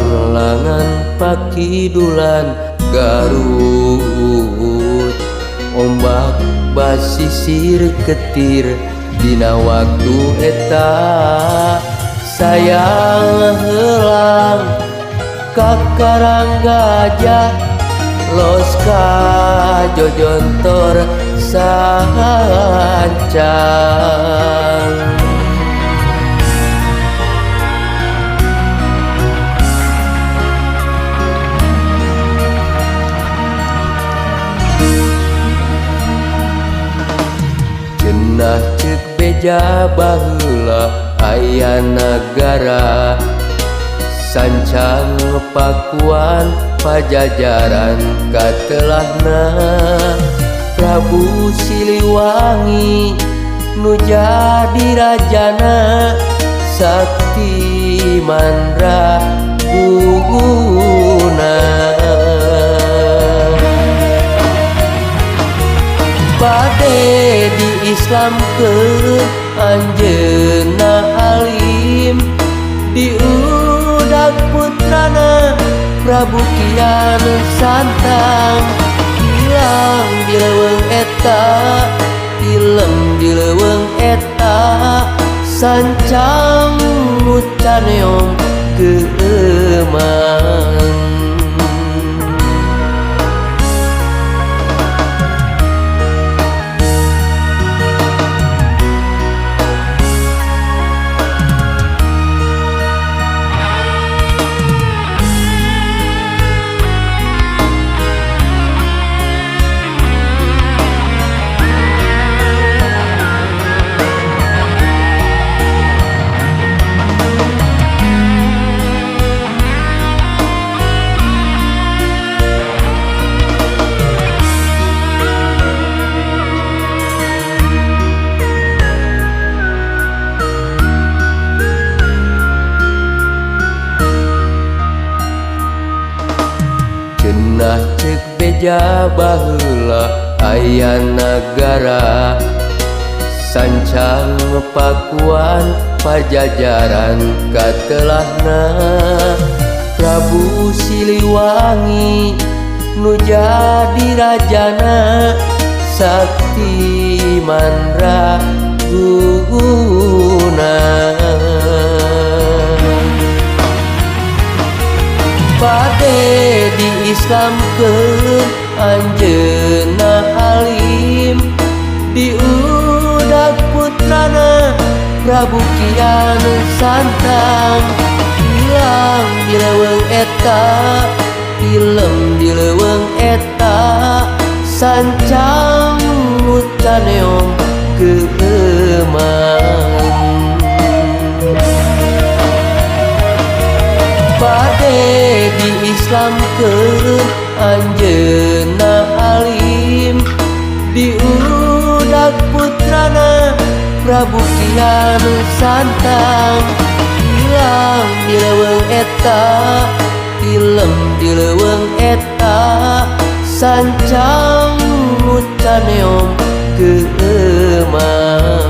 Panglangan pakidulan Garut, ombak basisir ketir dina waktu eta. Sayang helang ka Karang Gajah, los ka Jojontor sancang. Cenah ceuk beja baheula aya nagara, sancang Pakuan Pajajaran katelahna. Prabu Siliwangi nu jadi rajana, sakti mandra guna. Bade di Islamkeun anjeunna alim, diudag putrana Prabu Kian Santang. Hilang di leuweung eta, tilem di leuweung eta, sancang nu caneong keemang. Cenah ceuk beja baheula aya nagara, sancang Pakuan Pajajaran katelahna. Prabu Siliwangi nu jadi rajana, sakti mandra guna. Bade di Islamkeun anjeunna alim, diudag putrana Prabu Kian Santang. Hilang di leuweung eta, tilem di leuweung eta, sancang nu caneong keemang. Bade di Islamkeun anjeunna alim, diudag putrana Prabu Kian Santang. Hilang di leuweung eta, tilem di leuweung eta, sancang nu caneong keemang.